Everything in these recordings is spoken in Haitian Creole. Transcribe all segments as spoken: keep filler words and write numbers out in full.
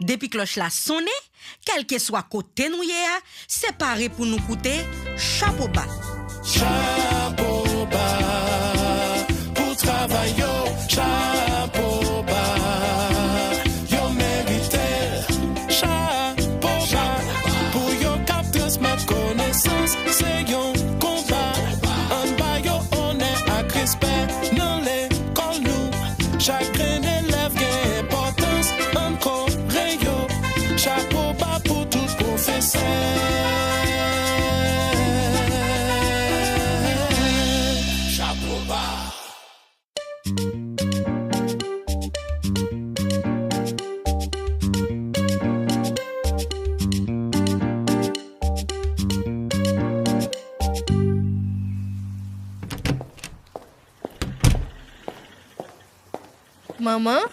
Depi klòch la sonnen, kèlkeswa kote nou ye a, se pare pou nou koute Chapo Ba. Chapo ba pou travay yo, chapo ba, yo merite l. Chapo ba pou yo k ap transmèt konesans, se yon konba. Ann ba yo onè ak respè nan lekòl nou. Chak grenn elèv gen enpòtans, ann kore yo. Chapo ba pou tout pwofesè. Chapo ba. Manman,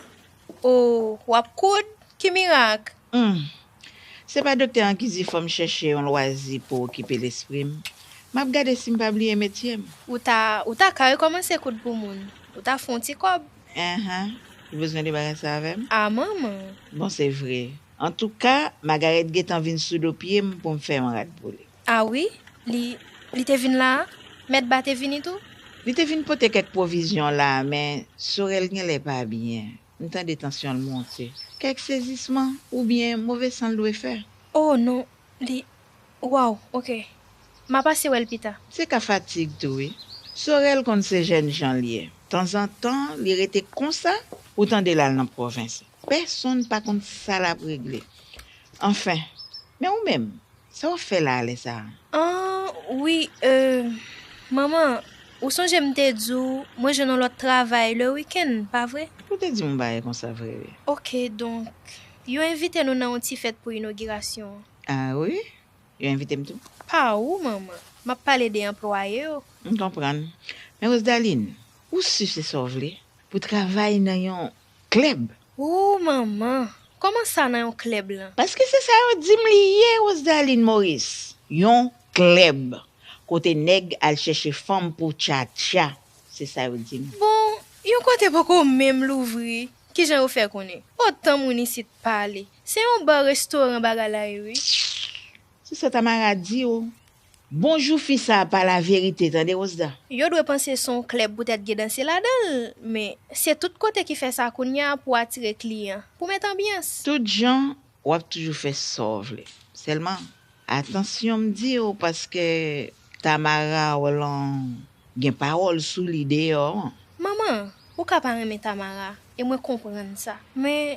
o, w ap koud? Ki mirak? Humm. Se pa doktè an ki di fò m chèche yon lwazi pou okipe lespri m. M ap gade si m pa bliye metye m. Ou ta, ou ta ka rekòmanse koud pou moun. Ou ta fè yon ti kòb. Enhen. Ou bezwen debarase avè m? A manman. Bon, se vre. Antouka, Magarèt gentan vin sou do pye m pou m fè yon rad pou li. A wi? Li, li te vin la a? Mèt Ba te vini tou? Li te vin pote kèk pwovizyon la a, men Sorèl genlè pa byen. M tande tansyon l monte. Kèk sezisman oubyen move san l dwe fè. O non, li, waw, oke. M a pase wè l pita. Se ka fatig tou wi. Sorèl konn se jènjan l ye. Tanzantan, li rete konsa, ou tande l al nan pwovens. Pèsonn pa konn sa l ap regle. Anfen, men ou menm, sa w ap fè la a lè sa a? An, wi, euh, manman, ou sonje m te di w mwen jwenn yon lòt travay le wikenn, pa vre? Ou te di m yon bagay konsa vre wi. Oke, donk, yo envite nou nan yon ti fèt pou inogirasyon an. A wi? Yo envite m tou? Pa ou, manman. M ap pale de anplwaye yo. M konprann. Men Rosdaline, ou si se sa w vle? Pou travay nan yon klèb? Ooh manman, kòman sa nan yon klèb lan? Paske se sa yo di m li ye Rosdaline Maurice, yon klèb kote nèg al chèche fanm pou tchatcha, se sa yo di m. Bon, yon kote poko menm louvri, kijan yo fè konnen? Otan moun isit pale, se yon ba restoran bagay la ye wi. Se sa Tamara di w. Bonjou fi sa a pa laverite tande Rosda. Yo dwe panse se yon klèb poutèt gen danse ladan l, men se tout kote ki fè sa kounye a pou atire kliyan, pou met anbyans. Tout jan, w ap toujou fè sa w vle. Sèlman, atansyon m di w paske Tamara w lan gen pawòl sou li deyò an. Manman, ou ka pa renmen Tamara, e mwen konprann sa. Men,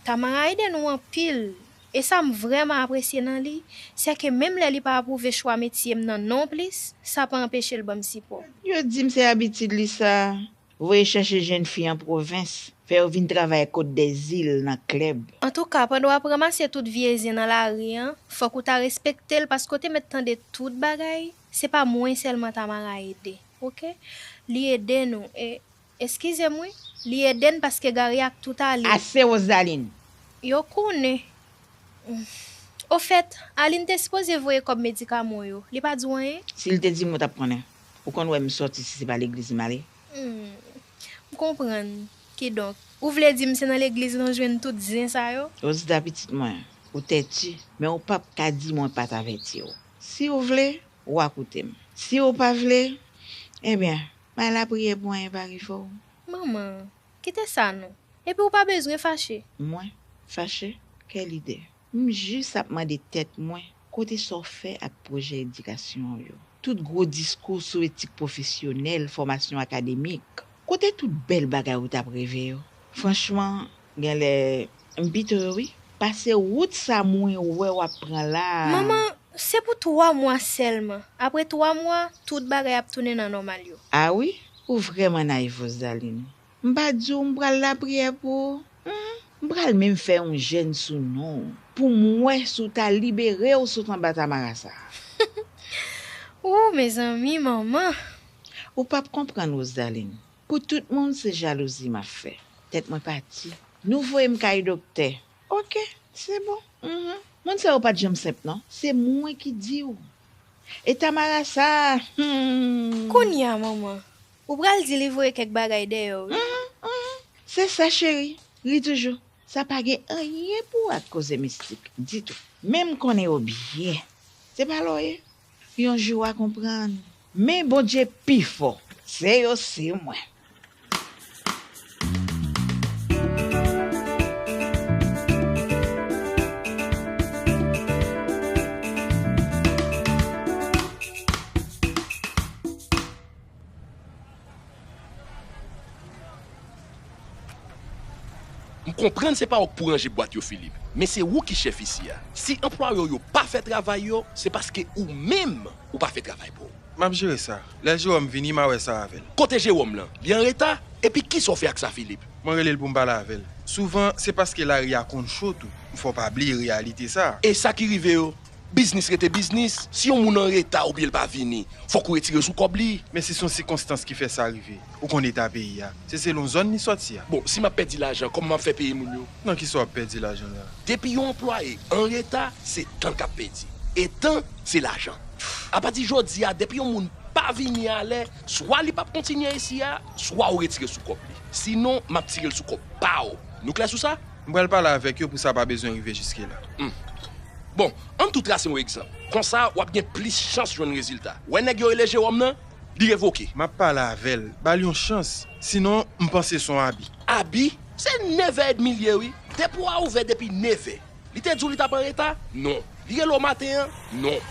Tamara ede nou anpil. E sa m vrèman apresye nan li, sèke menm lè li pa apwouve chwa metye m nan nonplis, sa pa anpeche l ban m sipò. Yo di m se abitid li sa. Voye chèche jèn fi an pwovens, fè yo vin travay Côte des Îles nan klèb. Antouka, pandan w ap ranmase tout vye zen nan lari an, fòk ou ta respekte l paske w te mèt tande tout bagay. Se pa mwen sèlman Tamara ede, oke? Li ede nou, e Eskize m wi, li ede n paske Gary ak tout Aline. Ase Rosaline! Yo konnen. Ofèt, Aline te sipoze voye kòb medikaman w yo, li pa di w anyen? Si l te di m ou t ap konnen. Ou konn wè m sòti si se pa legliz m ale? Hmm, m konprann. Kidonk, ou vle di m se nan legliz lan w jwenn tout zen sa yo? Rosda pitit mwen, ou tèti, men ou p ap ka di mwen pa t avèti w. Si w vle, w a koute m. Si w pa vle, ebyen, Bay lapriyè pou anyen pa rive w. Manman, kite sa non. Epi ou pa bezwen fache. Mwen? Fache? Kèl ide. M jis ap mande tèt mwen kote sa w fè ak pwojè edikasyon w yo? Tout gwo diskou sou etik pwofesyonèl, fòmasyon akademik. Kote tout bèl bagay ou t ap reve yo? Franchman, genlè, m pito yo wi. Pase wout sa mwen wè w ap pran la a. Manman, se pou twa mwa sèlman. Apre twa mwa, tout bagay ap tounen nan nòmal yo. A wi, ou vrèman nayif Rosaline. M pa di w m pral lapriyè pou ou. Humm, m pral menm fè yon jèn sou non w. Pou m wè si w ta libere w sot anba tamara sa a. Ooh, mezanmi, manman. Ou p ap konprann, Rosaline. Pou tout moun, se jalouzi m ap fè. Tèt mwen pati. Nou voye m kay doktè. Oke, se bon. Humm. Moun sa yo pa t janm senp non. Se mwen ki di w. E Tamara sa a, humm. Kounye a, manman, ou pral di li voye kèk bagay dèyè w wi. Humm, humm. Se sa, cheri. Ri toujou. Sa pa gen anyen pou wè ak koze mistik ditou. Men m konnen w byen. Se pa la w ye? Yon jou w a konprann. Men Bondye pi fò. Se yo, se mwen. M konprann se pa w k pou ranje bwat yo, Filip, men se ou ki chèf isi a. Si anplwaye w yo pa fè travay yo, se paske ou menm ou pa fè travay pa w. M ap jere sa. Lè Jewòm vini, m a wè sa avè l. Kote Jewòm lan? Li anreta? Epi kisa w fè ak sa, Filip? Mwen rele l pou m pale avè l. Souvan, se paske lari a konn cho tou. Fò w pa bliye reyalite sa a. E sa ki rive yo? Biznis rete biznis. Si yon moun anreta oubyen l pa vini, fòk ou retire sou kòb li. Men si se yon sikonstans ki fè sa rive, ou konn eta peyi a. Se selon zòn li sòti a. Bon, si m ap pèdi lajan, kòman m ap fè peye moun yo? Nan kisa w ap pèdi lajan la? Depi yon anplwaye anreta, se tan l k ap pèdi. E tan, se lajan. Apati jodi a, depi yon moun pa vini alè, swa li p ap kontinye isi a, swa ou retire sou kòb li. Sinon, m ap tire l sou kòb pa w. Nou klè sou sa? M pral pale avèk yo pou sa pa bezwen rive jiske la. Hmm. Bon, ann tou trase yon egzanp. Konsa, w ap gen plis chans jwenn rezilta. Wè nèg yo rele Jewòm nan? Li revoke. M ap pale avè l, ba l yon chans. Sinon, m panse se yon abi. Abi? Se nevè edmi l ye, wi. Depo a ouvè depi nevè. Li te di w li t ap anreta? Non. Li rele w maten an? Non.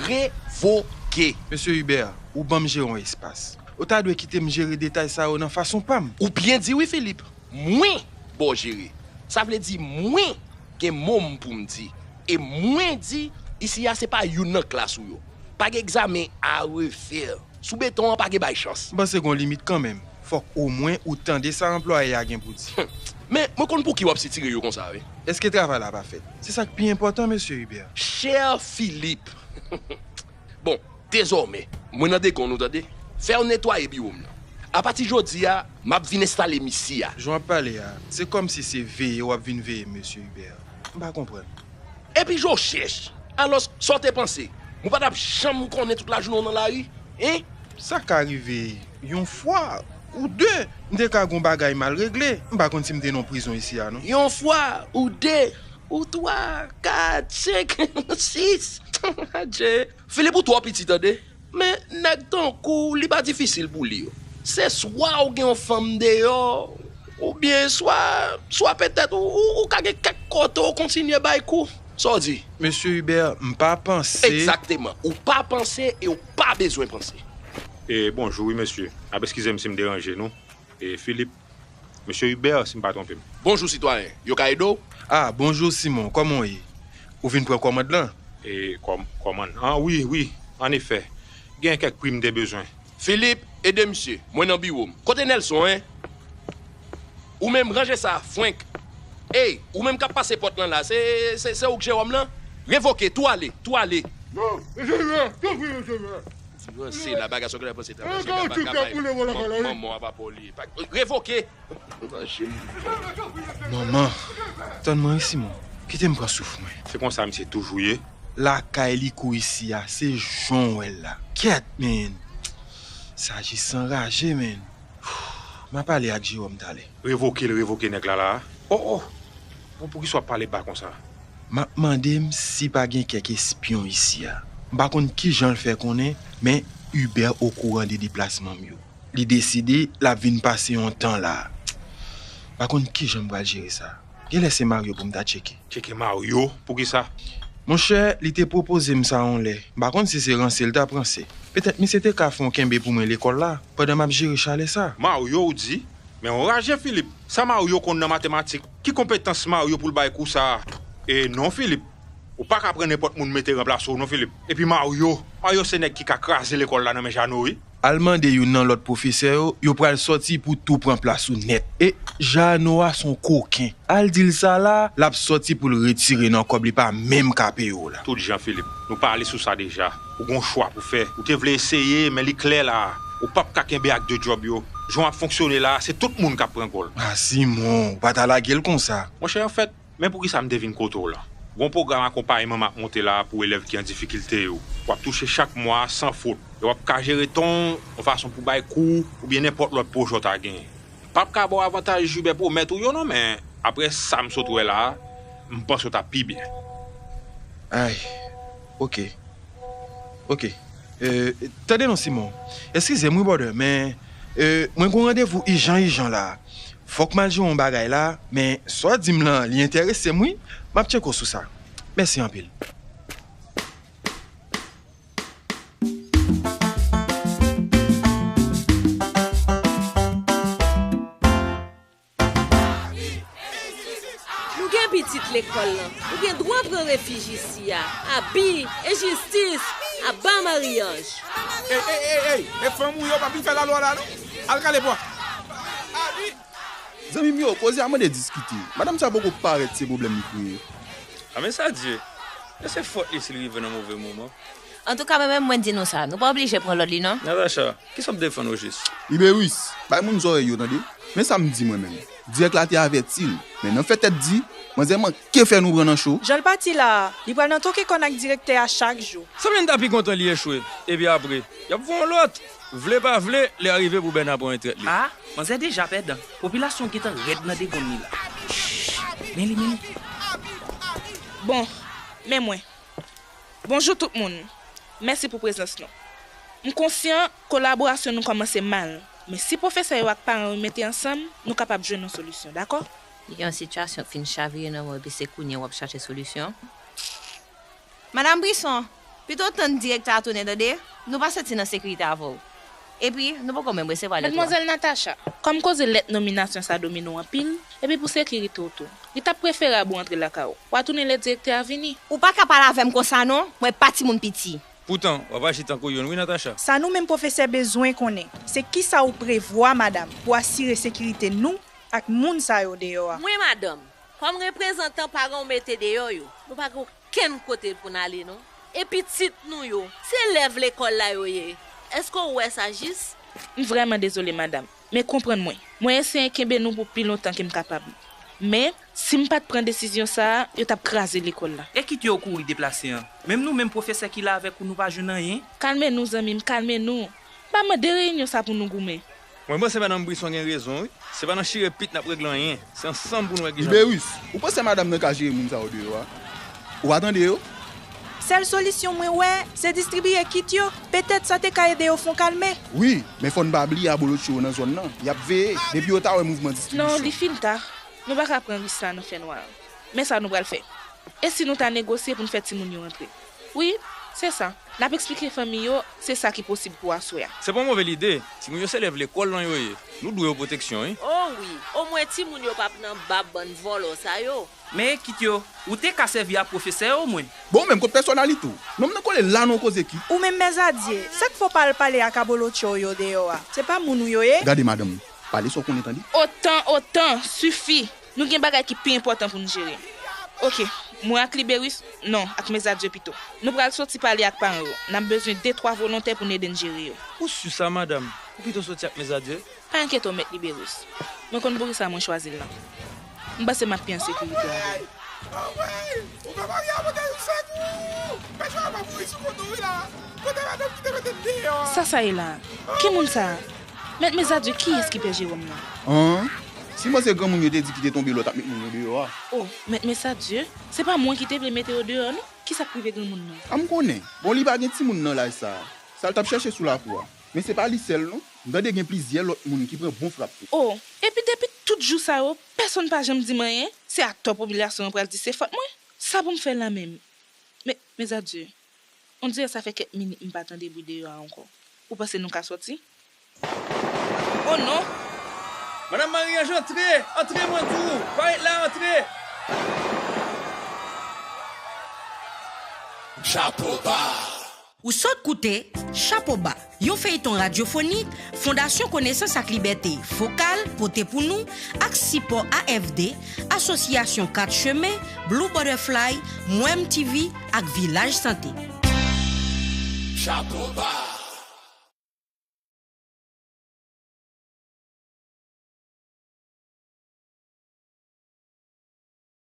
Revoke. Mesye Hubert, ou ban m jere yon espas. Ou ta dwe kite m jere detay sa yo nan fason pa m. Ou byen di wi, Filip. Mwen ba w jere. Sa vle di mwen gen mo m pou m di. E mwen di, isi a se pa youn nan klas ou yo. Pa gen egzamen a refè. Sou beton an pa gen bay chans. M panse gon limit kanmenm. Fòk omwen ou tande sa anplwaye a gen pou di. Hum. Men, mwen konn pou ki w ap sitire yo konsa, wi. Èske travay la pa fèt? Se sa k pi enpòtan, mesye Hubert. Chè Filip. Bon, dezòmè, mwen nan degonn ou tande. Fè w netwaye biwo m nan. Apati jodi a, m ap vin enstale m isi a. Jan w ap pale a, se kòmsi se veye w ap vin veye m, mesye Hubert. M pa konprann. Epi je w chèch. Alòs, sa w te panse? Mwen pa t ap janm konnen tout lajounen w nan lari? Hein? Sa ka rive yon fwa ou de, m te ka gon bagay mal regle. M pa konn si m te nan prizon isi a, non. Yon fwa ou de, ou twa, kat, senk, sis. Adje. Filip, ou twò piti, tande. Men nèg tankou w, li pa difisil pou li yo. Se swa ou gen yon fanm deyò, oubyen swa, swa petèt ou, ou, ou ka gen kèk kote w kontinye bay kou. Sa w di? Mesye Hubert, m pa panse. Egzakteman. Ou pa panse e w pa bezwen panse. E, bonjou, wi, mesye. N ap eskize m si m deranje nou. E, Filip, mesye Hubert, si m pa twonpe m. Bonjou, sitwayen. Yo ka ede w? Ah, bonjou, Simon. Kòman w ye? Ou vin pran kòmand lan? E, kòm-, kòmann? Ah, wi, wi, annefè. Gen kèk pri m te bezwen. Filip, ede misye. Mwen nan biwo m. Kote Nèlson, en? Ou menm, ranje sa, Frenk. Ey, ou menm k ap pase pòt lan la, se, se, se ou k Jewòm lan? Revoke, tou ale, tou ale. Non, mesye Hubert, tanpri, mesye Hubert. Ti ranse la, bagay sa w genlè panse travay, se gaba, gaba, manman w a papa w li ye. Pa, revoke! Manman, tann mwen wi, Simon. Kite m pran souf mwen. Se konsa misye toujou ye. Lakay li kou isi a, se jan w wè l la. Kèt, men. Sa jis anraje, men. M a pale ak Jewòm talè. Revoke l, revoke nèg la la a. Oh, oh! Bon, poukisa w ap pale ba konsa? M ap mande m si pa gen kèk espyon isi a. M pa konn kijan l fè konnen, men Hubert okouran de deplasman m yo. Li deside l ap vin pase yon tan la a. M pa konn kijan m pral jere sa. Genlè se Mario pou m ta tcheke. Tcheke Mario? Poukisa? Monchè, li te pwopoze m sa yon lè. M pa konn si se ranse l t ap ranse. Petèt misye te ka fè yon kenbe pou mwen lekòl la, pandan m ap jere chalè sa. Mario, w di? Men w raje, Filip. Sa Mario konn nan matematik? Ki konpetans Mario pou l bay kou sa a? E non, Filip. Ou pa ka pran nenpòt moun mete ranplase w non, Filip. Epi Mario, Mario se nèg ki ka kraze lekòl la nan men Jano, wi. Al mande youn nan lòt pwofesè yo, yo pral sòti pou tou pran plas ou nèt. E Jano a se yon koken. Al di l sa la, l ap sòti pou l retire nan kòb li pa menm ka peye w la. Tout jan, Filip, nou pale sou sa deja. Ou gon chwa pou fè. Ou te vle eseye, men li klè la. Ou p ap ka kenbe ak de djòb yo. Jan w ap fonksyone la, se tout moun k ap pran gòl. Ah, Simon, ou pa ta lage l konsa. Monchè, anfèt, men poukisa m te vin kote w lan. Gon pwogram akonpayman m ap monte la pou elèv ki an difikilte yo. W ap touche chak mwa san fot. E w ap ka jere tan w yon fason pou bay kou oubyen nenpòt lòt pwojè w ta genyen. M p ap ka ba w avantaj Hubert pwomèt ou yo non, men Apre sa m sot wè la a, m panse w t ap pi byen. Ay, oke. Oke. E, tande non, Simon. Eskize m wi, brother, men, e, mwen gon randevou ijan, ijan la. Fòk m al jere yon bagay la, men sa w di m lan, li enterese m wi. M ap tcheke w sou sa. Mèsi anpil. Nou gen pitit lekòl lan. Ou gen dwa pran refij isi a. Abi, enjistis, aba maryaj. Ey, ey, ey, ey, e fanm ou yo pa vin fè lalwa la non. Al kale bwa. Zanmi m yo, koze a mande diskite. Madanm sa poko parèt se pwoblèm li kreye. A men sa Dye. E se fòt li si l rive nan move moman. Antouka, mwen menm, mwen di nou sa, nou pa oblije pran lòd li non. Natacha, kisa w ap defann ojis? Liberus, bay moun zòrèy yo tande. Men sa m di mwen menm. Dirèk la te avèti l. Men nan fè tèt di, manzè manke fè nou pran nan cho. Jan l pati la a, li pral nan toke kòn ak direktè a chak jou. Sanble m ta pi kontan li echwe. Epi apre, y ap voye yon lòt. Vle pa vle, lè a rive pou Bèna pran retrèt li. A, manzè deja pèdan. Popilasyon gentan rèd nan degonn li la. Shh, men li, men li. Bon, men mwen. Bonjou tout moun. Mèsi pou prezans nou. M konsyan kolaborasyon nou kòmanse mal, men si pwofesè yo ak paran yo mete ansanm, nou kapab jwenn yon solisyon, dakò? Yon sitiyasyon k fin chavire nan men w epi se kounye a w ap chache solisyon? Madanm Brisson, pito w tann direktè a tounen tande, nou pa santi nan sekirite avè w. Epi, nou poko menm resevwa lèt ou a. Madmwazèl Natacha, kòm koze lèt nominasyon sa domine w anpil, epi pou sekirite w tou, li t ap preferab ou antre lakay ou. W a tounen lè direktè a vini. Ou pa ka pale avè m konsa non, mwen pa timoun piti. Poutan, w ap aji tankou youn wi, Natacha. Sa nou menm pwofesè bezwen konnen, se kisa ou prevwa, madanm, pou asire sekirite nou ak moun sa yo deyò a. Mwen, madanm, kòm reprezantan paran w mete deyò yo, nou pa gen okenn kote pou n ale non. E pitit nou yo, se elèv lekòl la yo ye. Èske w wè sa jis? M vrèman dezole, madanm, men konprann mwen. Mwen eseye kenbe nou pou pi lontan ke m kapab. Men, si m pa t pran desizyon sa a, yo t ap kraze lekòl la. E kite yo kouri deplase an. Menm nou menm pwofesè ki la avèk ou, nou pa jwenn anyen. Kalme nou, zanmi m, kalme nou. M pa mande reyinyon sa pou nou goumen. Mwen panse madanm Brisson gen rezon, wi. Se pa nan chire pit n ap regle anyen. Se ansanm pou nou wè kijan. Liberus, ou panse madanm nan ka jere moun sa yo deyò a? Ou pa tande yo? Sèl solisyon mwen wè, se distribiye kit yo. Petèt sa te ka ede yo fè yon kalme. Wi, men fò n pa bliye abolotcho yo nan zòn nan. Y ap veye, depi yo ta wè mouvman distribisyon. Non, li fin ta. Nou pa ka pran risk sa nan fènwa a. Men sa nou pral fè. E si nou ta negosye pou n fè timoun yo antre? Wi, se sa. N ap eksplike fanmi yo, se sa ki posib pou aswè a. Se pa yon move lide. Timoun yo se elèv lekòl lan yo ye. Nou dwe yo pwoteksyon, wi. O wi, omwen timoun yo p ap nan bab bann vòlò sa yo. Men kit yo, ou te ka sèvi a pwofesè yo omwen. Bon, ou menm kot pèsonalite w? Nonm nan kole la nan yon koze kit. Ou menm Mèzadye, sa k fè w pa al pale ak abolotcho yo deyò a? Se pa moun ou yo ye? Gade madanm, pale sa w konnen tande. Otan, otan, sifi! Nou gen bagay ki pi enpòtan pou n jere. Oke, mwen ak Liberus, non, ak Mèzadye pito. Nou pral soti pale ak paran yo. N ap bezwen de twa volontè pou n ede n jere yo. Ou si sa, madanm? Ou pito soti ak Mèzadye? Pa enkyete w, Mèt Liberus. Mwen konn poukisa mwen chwazi l lan. M panse m ap pi an sekirite avè l. Anmwey! Ou pa marye a, pote yon sèk ou! Pèchè a pa mouri sou kont ou wi la! Kote madanm ki te mete m deyò a? Sa sa ye la? Ki moun sa a? Mèt Mezadye, kiyès ki pè Jewòm nan? An? Simon se granmoun yo te di ki te tonbe lò t ap met moun yo deyò a. O, Mèt Mezadye, se pa mwen ki te vle mete yo deyò non. Kisa k rive granmoun nan? A m konnen. Bon, li pa gen timoun nan laj sa a. Sa l t ap chèche sou lakou a. Men se pa li sèl non. M tande gen plizyè lòt moun ki pran bon frap tou. O, epi depi tout jou sa yo, pèsonn pa janm di m anyen. Se atò popilasyon an pral di se fòt mwen. Sa pou m fè la menm? Men, Mezadye, ondirè sa fè kèk minit m pa tande bri deyò a ankò. Ou panse nou ka sòti? O non! Madanm Maryaj, antre! Antre, mwen di w! Pa ret la, antre! Chapo ba! Ou sot koute Chapo ba, yon feyton radyofonik Fondasyon Konesans ak Libète, Fokal, pote pou nou, ak sipò A F D, Asosyasyon Kat Chemen, Blue Butterfly, Mwem T V ak Vilaj Sante. Chapo ba!